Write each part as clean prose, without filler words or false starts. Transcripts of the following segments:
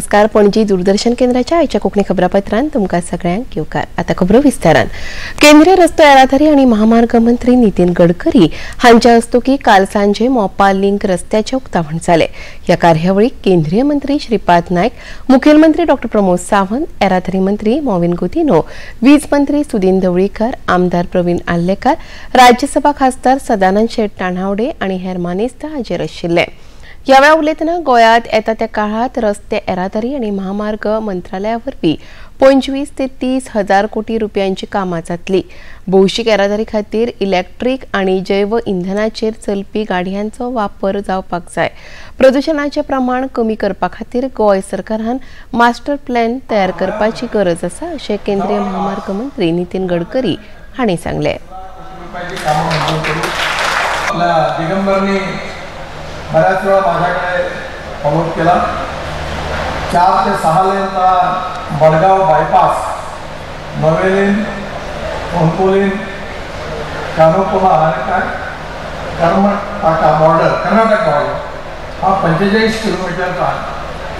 नमस्कार. पणजी दूरदर्शन केंद्राच्या आयच्या कोंकणी खबरापत्रांत तुमकां सगळ्यांक येवकार. आतां खबरो विस्तारान. केंद्रीय रस्तो येरादारी आनी महामार्ग मंत्री नितीन गडकरी हांच्या हस्तुकीं काल सांजे मोपा लिंक रस्त्याचें उक्तावण जालें. ह्या कार्यावळीक केंद्रीय मंत्री श्रीपाद नायक, मुखेलमंत्री डॉ प्रमोद सावंत, येरादारी मंत्री मॉविन गुदिन्हो, वीज मंत्री सुदीन ढवळीकर, आमदार प्रवीण आर्लेकार, राज्यसभा खासदार सदानंद शेट ताणावडे आनी हेर मानेस्त हाजीर आशिल्ले. ह्या वेळार उलयतना गोंयांत येता त्या काळांत रस्ते येरादारी आनी महामार्ग मंत्रालया वरवीं 25 ते 30 हजार कोटी रुपयांची कामां जातली. भौशीक येरादारी खातीर इलेक्ट्रीक आनी जैव इंधनाचेर चलपी गाडयांचो वापर जावपाक जाय. प्रदुशणाचें प्रमाण कमी करपा खातीर गोंय सरकारान मास्टर प्लॅन तयार करपाची गरज आसा अशें केंद्रीय महामार्ग मंत्री नितीन गडकरी हांणी सांगलें. बऱ्याच वेळा माझ्याकडे फॉलोअप केला. 4 ते 6 लेनचा मडगाव बायपास, नवेलेन, कोंकोलीन, कानोकोला आणि काय कर्नाटका बॉर्डर, कर्नाटक बॉर्डर हा 45 किलोमीटरचा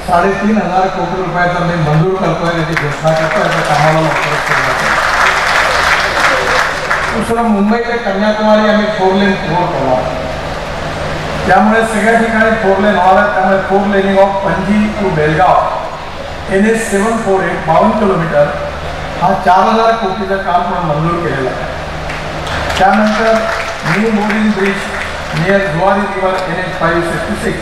3,500 कोटी रुपयाचा मी मंजूर करतोय, त्याची घोषणा करतोय. त्या कामाला लवकरच सुरुवात करू. दुसरं, मुंबई ते कन्याकुमारी आम्ही 4 लेन पूर्ण करणार. त्यामुळे सगळ्या ठिकाणी 4 लेन होणार आहे. त्यामुळे 4 laning of Panaji to Belgaum NH 748 52 kilometre हा 4,000 कोटीचं काम पण मंजूर केलेलं आहे. त्यानंतर new mooring bridge near Zuari river NH 566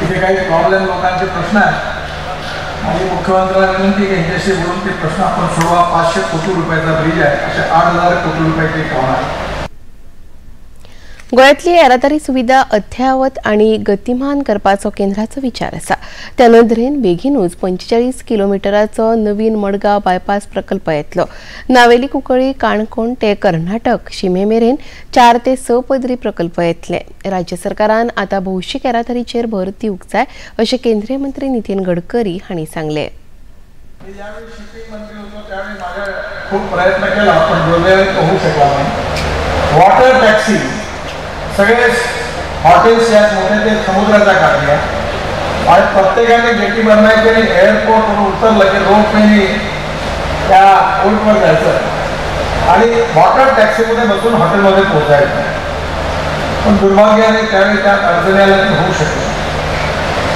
इथे काही प्रॉब्लेम लोकांचे प्रश्न आहेत आणि मुख्यमंत्र्यांना विनंती की यांच्याशी बोलून ते प्रश्न आपण सोडवा. 500 कोटी रुपयाचा ब्रिज आहे, असे 8,000 कोटी रुपयाचे काम आहे. गोंयांतली येरादारी सुविधा अद्ययावत आनी गतिमान करपाचो केंद्राचो विचार आसा. त्या नदरेन बेगीनूच 45 किलोमिटराचो नवीन मडगांव बायपास प्रकल्प येतलो. नावेली कुंकळी काणकोण ते कर्नाटक शिमे मेरेन 4 ते 6 पदरी प्रकल्प येतले. राज्य सरकारान आतां भौशीक येरादारीचेर भर दिवंक जाय अशें केंद्रीय मंत्री नितीन गडकरी हांणी सांगलें. खूप प्रयत्न केला पण दुर्दैवाने होऊ शकला नाही. वॉटर टॅक्सी सगळे हॉटेल्स यात मोठे ते समुद्राच्या काठी आहे आणि प्रत्येकाने जेटी बनवायची आणि एअरपोर्टवरून उतरलं की रोपवेने त्या बोटवर जायचं आणि वॉटर टॅक्सीमध्ये बसून हॉटेलमध्ये पोहोचायचं. पण दुर्भाग्याने त्यावेळी त्या अडचणी आल्या, ते होऊ शकलं.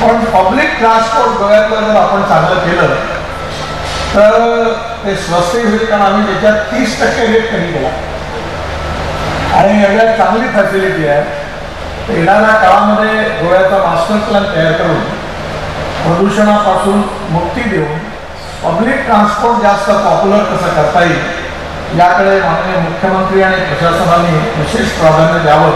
पण पब्लिक ट्रान्सपोर्ट गोव्यातलं जर आपण चांगलं केलं तर ते स्वस्त होईल, कारण आम्ही त्याच्यात 30% रेट कमी केला आणि एवढ्या चांगली फॅसिलिटी आहे. तर येणाऱ्या काळामध्ये गोव्याचा मास्टर प्लॅन तयार करून प्रदूषणापासून मुक्ती देऊन पब्लिक ट्रान्सपोर्ट जास्त पॉप्युलर कसं करता येईल याकडे माननीय मुख्यमंत्री आणि प्रशासनाने विशेष प्राधान्य द्यावं.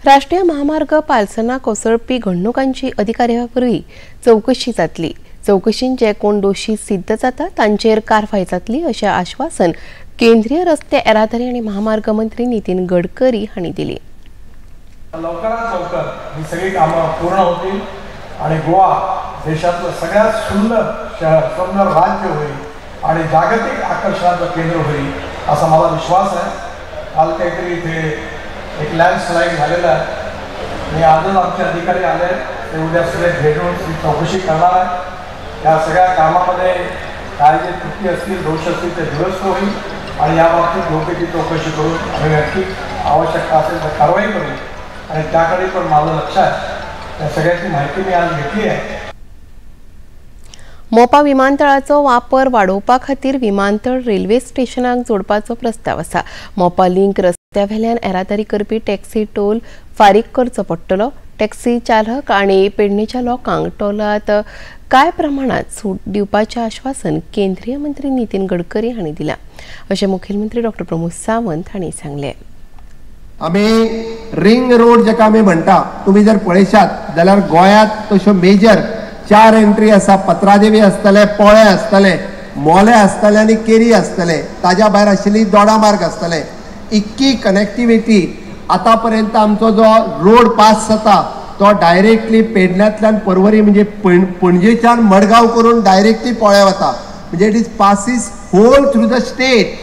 राष्ट्रीय महामार्ग पालसना कोसळपी घडणुकांची अधिकाऱ्यां वरवीं चवकशी जातली. चवकशीन जे कोण दोशी सिद्ध जाता तांचेर कारवाय जातली अशें आश्वासन केंद्रीय रस्ते येरादारी आनी महामार्ग मंत्री नितीन गडकरी हांणी दिली. लवकरात लवकर ही सगळी कामं पूर्ण होतील आणि गोवा देशातलं सगळ्यात सुंदर शहर, सुंदर राज्य होईल आणि जागतिक आकर्षणाचं केंद्र होईल असा मला विश्वास आहे. काल काहीतरी इथे एक लँडस्लाईड झालेला आहे. मी आजच आमचे अधिकारी आले, ते उद्या सगळे भेटून चौकशी करणार आहे. या सगळ्या कामामध्ये काय जे त्रुटी असतील, दोष असतील ते दुरुस्त होईल आणि या बाबतीत योग्य ती चौकशी करून आम्ही नक्की आवश्यकता असेल तर कारवाई करू आणि त्याकडे पण माझं लक्ष आहे. त्या सगळ्याची माहिती मी आज घेतली आहे. मोपा विमानतळाचो वापर वाडोवपा खातीर विमानतळ रेल्वे स्टेशनाक जोडपाचो प्रस्ताव आसा. मोपा लिंक रस्त्या वेल्यान येरादारी करपी टॅक्सी टोल फारीक करचो पडटलो. टॅक्सी चालक आनी पेडणेच्या लोकांक टोलांत कांय प्रमाणात सूट दिवपाचें आश्वासन केंद्रीय मंत्री नितीन गडकरी हांणी दिलां अशें मुखेलमंत्री डॉ प्रमोद सावंत हांणी सांगलें. आमी रिंग रोड जेका आमी म्हणटा, तुमी जर पळयशात जाल्यार गोंयांत तश्यो मेजर 4 एंट्री आसा. पत्रादेवी आसतले, पोळे आसतले, मोले आसतले आनी केरी आसतले. ताज्या भायर आशिल्ली दोडामार्ग आसतले. इतकी कनेक्टिविटी आतां पर्यंत आमचो जो रोड पास जाता तो डायरेक्टली पेडण्यांतल्यान परवरी म्हणजे पणजेच्यान मडगांव करून डायरेक्टली पोळ्या वता. म्हणजे it is passes whole through the state.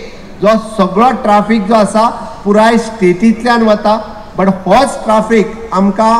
जो सगळो ट्राफीक जो आसा पुराय स्टेटींतल्यान वता, बट होच ट्राफीक आमकां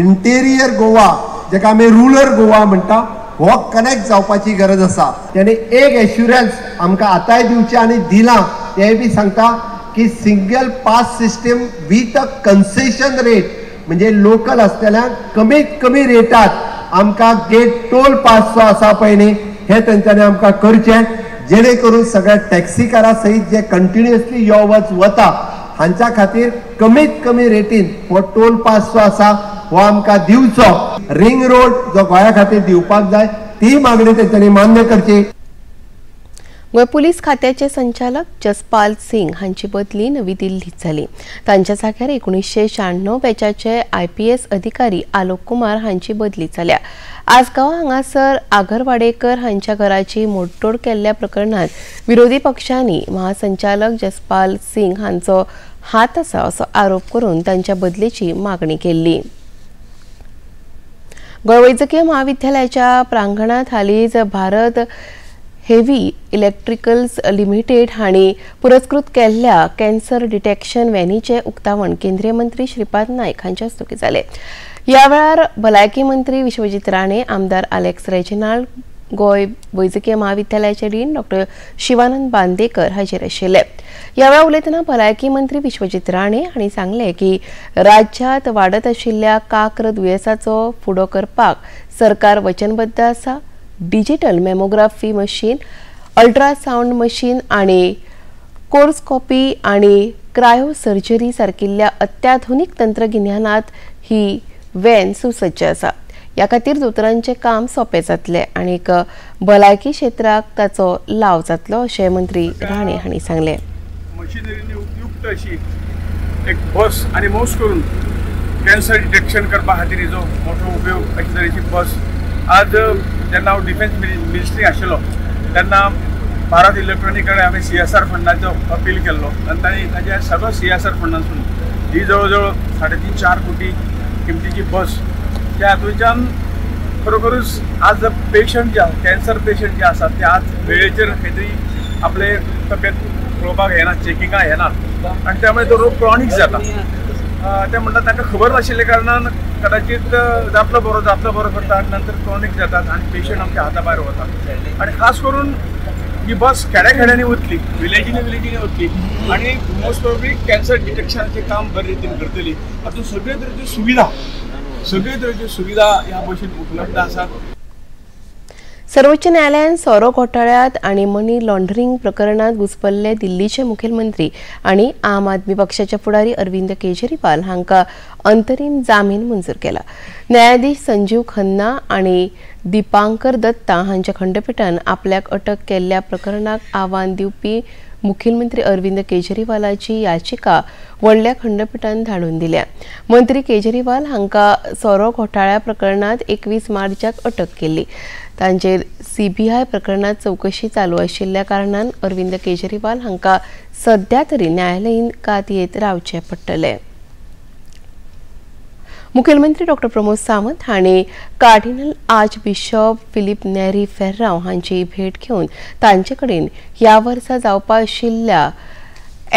इंटेरियर गोवा जेका आमी रुरल गोवा म्हणटा हो कनेक्ट जावपाची गरज आसा. तेणी एक एश्युरन्स आमकां आतांय दिवचें आनी दिलां तेंय बी सांगता की single pass system with a concession rate म्हणजे लोकल आसतल्यांक कमीत कमी रेटात आमकां गेट टोल पास जो आसा पळय न्ही हे तेंच्यांनी आमकां करचें, जेणे करून सगळ्या टॅक्सीकारां सयत जे कंटिन्युअसली यो वच वता हांच्या खातीर कमीत कमी रेटीन हो टोल पास जो आसा हो आमकां दिवचो. रिंग रोड जो गोंया खातीर दिवपाक जाय ती मागणी तेंच्यांनी मान्य करची. गोंय पुलीस खात्याचे संचालक जसपाल सिंग हांची बदली नवी दिल्लीत जाली. तांच्या जाग्यार 1996 बॅचाचे IPS अधिकारी आलोक कुमार हांची बदली जाल्या. आसगांव हांगासर आगरवाडेकर हांच्या घराची मोडतोड केल्ल्या प्रकरणात विरोधी पक्षांनी महासंचालक जसपाल सिंग हांचो हात आसा असो आरोप करून तांच्या बदलेची मागणी केल्ली. गोंय वैजकीय महाविद्यालयाच्या प्रांगणात हालींच भारत हेवी इलेक्ट्रिकल्स लिमिटेड हांणी पुरस्कृत केल्ल्या कॅन्सर डिटेक्शन व्हॅनीचें उक्तावण केंद्रीय मंत्री श्रीपाद नायक हांच्या हस्तुकीं जालें. ह्या वेळार भलायकी मंत्री विश्वजीत राणे, आमदार आलेक्स रेजिनाल्ड, गोंय वैजकीय महाविद्यालयाचे डीन डॉक्टर शिवानंद बांदेकर हाजीर आशिल्ले. ह्या वेळार उलयतना भलायकी मंत्री विश्वजीत राणे हांणी सांगलें की राज्यांत वाडत आशिल्ल्या काक्र दुयेंसाचो फुडो करपाक सरकार वचनबद्ध आसा. Digital mammography machine, ultrasound machine आणि कोर्सकॉपी आणि क्रायोसर्जरी सारकिल्ल्या अत्याधुनिक तंत्रगिन्यानात ही व्हॅन सुसज्ज आसा. ह्या खातीर दोतोरांचें काम सोंपें जातलें आनी भलायकी क्षेत्राक ताचो लाव जातलो अशें मंत्री राणे हांणी सांगलें. मशिनरींनी उपयुक्त अशी एक बस आनी मोस्ट करून कॅन्सर डिटेक्शन करपा खातीर हिजो मोठो उपयोग अशे तरेची बस आज जेन्ना हांव डिफेन्स मिनिस्ट्री आशिल्लो तेन्ना भारत इलेक्ट्रॉनिक कडेन हांवें CSR फंडाचो अपील केल्लो आनी तांणी ताजे सगळो CSR फंडांतसून ही जवळ जवळ 3.5-4 कोटी किमतीची बस त्या हातूंतल्यान खरोखरूच आज पेशंट जे आसा कॅन्सर पेशंट जे आसात ते आज वेळेचेर खंय तरी आपले तब्येत पळोवपाक येना, चॅकिंगाक येना आनी त्यामुळे तो रोग क्रॉनीक जाता. ते म्हणटात तांकां खबर नाशिल्ल्या कारणान कदाचित जातलो बरो जातलो बरो करता आनी नंतर क्रॉनीक जातात आनी पेशंट आमच्या हाता भायर वता. आनी खास करून ही बस खेड्या खेड्यांनी वतली, विलेजींनी विलेजींनी वतली आनी मोस्ट प्रोबेबली कॅन्सर डिटेक्शनाचें काम बरे रितीन करतली. हातूंत सगळे तरेच्यो सुविधा, सगळे तरेच्यो सुविधा ह्या बशीन उपलब्ध आसात. सर्वोच्च न्यायालयान सोरो घोटाळ्यांत आनी मनी लॉन्ड्रिंग प्रकरणात घुसपल्ले दिल्लीचे मुखेलमंत्री आनी आम आदमी पक्षाचे फुडारी अरविंद केजरीवाल हांकां अंतरीम जामीन मंजूर केला. न्यायाधीश संजीव खन्ना आनी दीपांकर दत्ता हांच्या खंडपीठान आपल्याक अटक केल्ल्या प्रकरणाक आव्हान दिवपी मुखेलमंत्री अरविंद केजरीवालाची याचिका व्हडल्या खंडपीठान धाडून दिल्या. मंत्री केजरीवाल हांकां सोरो घोटाळ्या प्रकरणात 21 मार्चाक अटक केल्ली. तांचेर CBI प्रकरणात चवकशी चालू आशिल्ल्या कारणान अरविंद केजरीवाल हांकां सध्या तरी न्यायालयीन कादयेंत रावचें पडटलें. मुखेलमंत्री डॉक्टर प्रमोद सावंत हांणी cardinal archbishop Filipe Neri Ferrao हांची भेट घेवन तांचे कडेन ह्या वर्सा जावपा आशिल्ल्या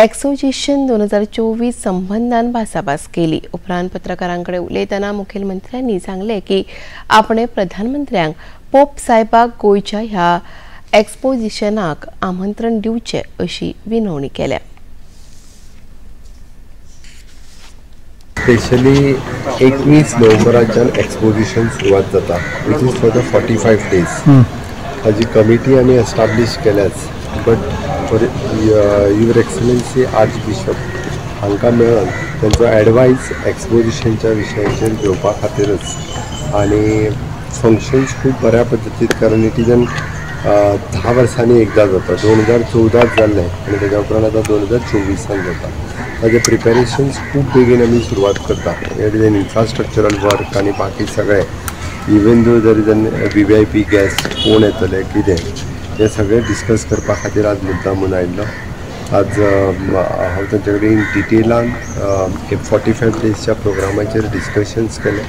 एक्सोजिशन 2024 संबंदान भासाभास केली. उपरांत पत्रकारां कडेन उलयतना मुखेलमंत्र्यांनी सांगलें की आपणे प्रधानमंत्र्यांक पोप साहेबाक गोंयच्या ह्या एक्सपोजिशनाक आमंत्रण दिवचें अशी विनवणी केल्या. स्पेशली 21 नोव्हेंबराच्यान एक्सपोजिशन सुरवात जाता, which is for the 45 days. ताजी कमिटी आमी establish केल्याच, but for your excellency archbishop हांकां मेळून तांचो एडवायस एक्सपोजिशनच्या विशयाचेर घेवपा खातीरच आनी फंक्शन्स खूब बऱ्या पद्दतीन, कारण it is an 10 वर्सांनी एकदां जाता. 2014 जाल्लें आनी तेज्या उपरांत आतां 2024 जाता. ताजें प्रिपेरेशन्स खूब बेगीन आमी सुरवात करता. It is an infrastructural work आनी बाकी सगळें, even though there is an VVIP guest कोण येतले कितें हें सगळें डिस्कस करपा खातीर आज मुद्दाम म्हूण आयिल्लो. आज हांव तांचे कडेन डिटेलान 45 डेजच्या प्रोग्रामाचेर डिस्कशन्स केले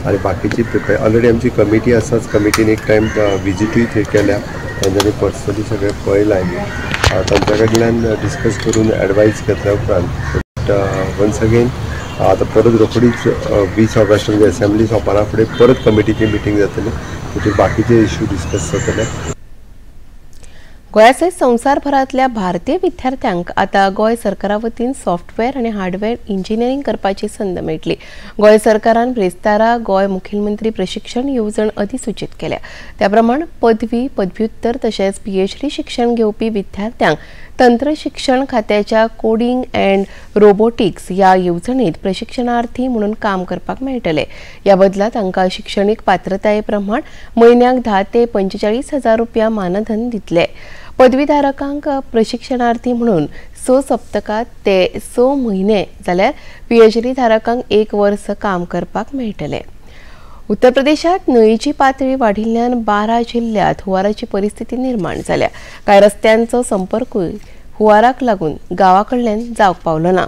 आनी बाकीची प्रिपेर ऑलरेडी आमची कमिटी आसाच. कमिटीन एक टायम विजिटूय थंय केल्या, तांच्यांनी पर्सनली सगळें पळयलां. तांच्या कडल्यान डिस्कस करून एडवायस घेतल्या उपरांत बट वन्स अगेन आतां परत रोखडीच 20 ऑगस्ट म्हणजे असेंब्ली सोंपना फुडें परत कमिटीची मिटींग जातली, तातूंत बाकीचे इश्यू डिस्कस जातले. गोंया सयत संवसारभरांतल्या भारतीय विद्यार्थ्यांक आतां गोंय सरकारा वतीन सॉफ्टवेअर आनी हार्डवेअर इंजिनियरींग करपाची संद मेळटली. गोंय सरकारान ब्रेस्तारा गोंय मुखेलमंत्री प्रशिक्षण येवजण अधिसूचीत केल्या. त्या प्रमाण पदवी, पदव्युत्तर तशेंच PhD शिक्षण घेवपी विद्यार्थ्यांक तंत्रशिक्षण खात्याच्या कोडिंग अँड रोबोटिक्स ह्या येवजणेत प्रशिक्षणार्थी म्हणून काम करपाक मेळटले. ह्या बदला तांकां शिक्षणीक पात्रताये प्रमाण म्हयन्याक 10 ते 45 हजार रुपया मानधन दितले. पदवीधारकांक प्रशिक्षणार्थी म्हणून 6 सप्तकात ते 6 म्हयने जाल्यार PhD धारकांक 1 वर्स काम करपाक मेळटले. उत्तर प्रदेशात न्हंयेची पातळी वाडिल्ल्यान 12 जिल्ह्यात हुंवाराची परिस्थिती निर्माण जाल्या. कांय रस्त्यांचो संपर्कूय हुंवाराक लागून गांवा कडल्यान जावंक पावलो ना.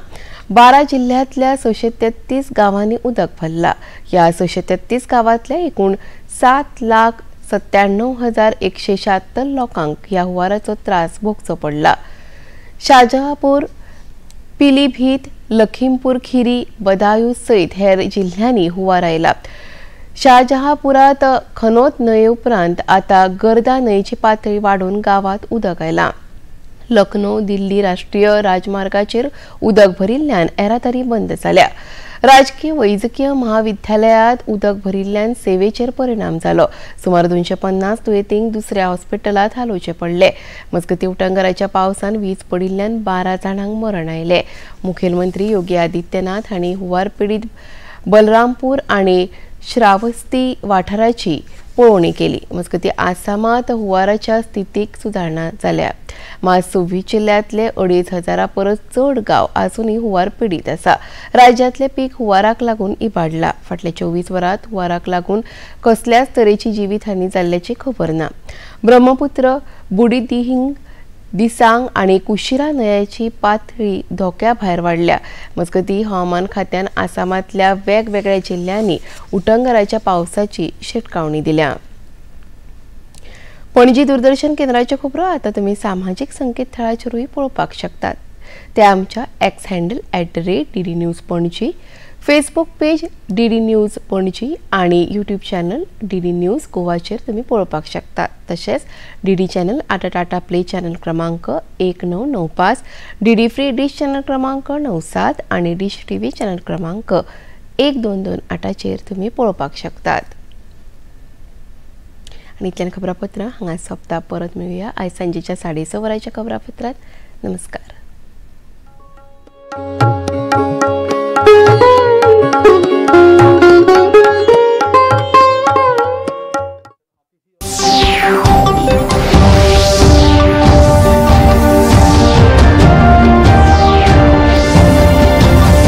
12 जिल्ह्यांतल्या 633 गांवांनी उदक भरला. ह्या 633 गांवांतल्या एकूण 7,97,176 लोकांक ह्या हुंवाराचो त्रास भोगचो पडला. शाहजहापूर, पिलीभीत, लखीमपूर खिरी, बदायूं सयत हेर जिल्ह्यांनी हुंवार आयला. शाहजहापुरात खनोत न्हंये उपरांत आतां गर्दा न्हंयेची पातळी वाडून गांवांत उदक आयलां. लखनौ दिल्ली राष्ट्रीय राजमार्गाचेर उदक भरिल्ल्यान येरादारी बंद जाल्या. राजकीय वैजकीय महाविद्यालयात उदक भरिल्ल्यान सेवेचेर परिणाम जालो. सुमार 250 दुयेंतींक दुसऱ्या हॉस्पिटलांत हालोवचे पडले. मजगतीं उटंगराच्या पावसान वीज पडिल्ल्यान 12 जाणांक मरण आयलें. मुखेलमंत्री योगी आदित्यनाथ हांणी हुंवार पिडीत बलरामपूर आनी श्रावस्ती वाठाराची पळोवणी केली. मजगतीं आसामात हुंवाराच्या स्थितीक सुदारणा जाल्या. मात 26 जिल्ह्यांतले 2,500 परस चड गांव आजुनूय हुंवार पिडीत आसा. राज्यांतले पीक हुंवाराक लागून इबाडला. फाटल्या 24 वरांत हुंवाराक लागून कसल्याच तरेची जिवीतहानी जाल्ल्याची खबर ना. ब्रह्मपुत्र, बुडीदिहिंग, दिसांग आनी कुशिरा न्हंयेची पातळी धोक्या भायर वाडल्या. मजगतीं हवामान खात्यान आसामांतल्या वेगवेगळ्या जिल्ह्यांनी उटंगराच्या पावसाची शिटकावणी दिल्या. पणजी दूरदर्शन केंद्राच्यो खबरो आतां तुमी सामाजीक संकेतथळाचेरूय पळोवपाक शकतात. ते आमच्या X handle @DD News Panaji, Facebook page DD News Panaji आनी यूट्यूब चॅनल DD news गोवाचेर तुमी पळोवपाक शकतात. तशेंच DD channel आतां टाटा प्ले चॅनल क्रमांक 1995, DD free dish channel क्रमांक 97 आनी डिश TV channel क्रमांक 1228चेर तुमी पळोवपाक शकतात. आनी इतल्यान खबरापत्रां हांगा सोंपता. परत मेळुया आयज सांजेच्या 6:30 वरांच्या खबरापत्रांत. नमस्कार.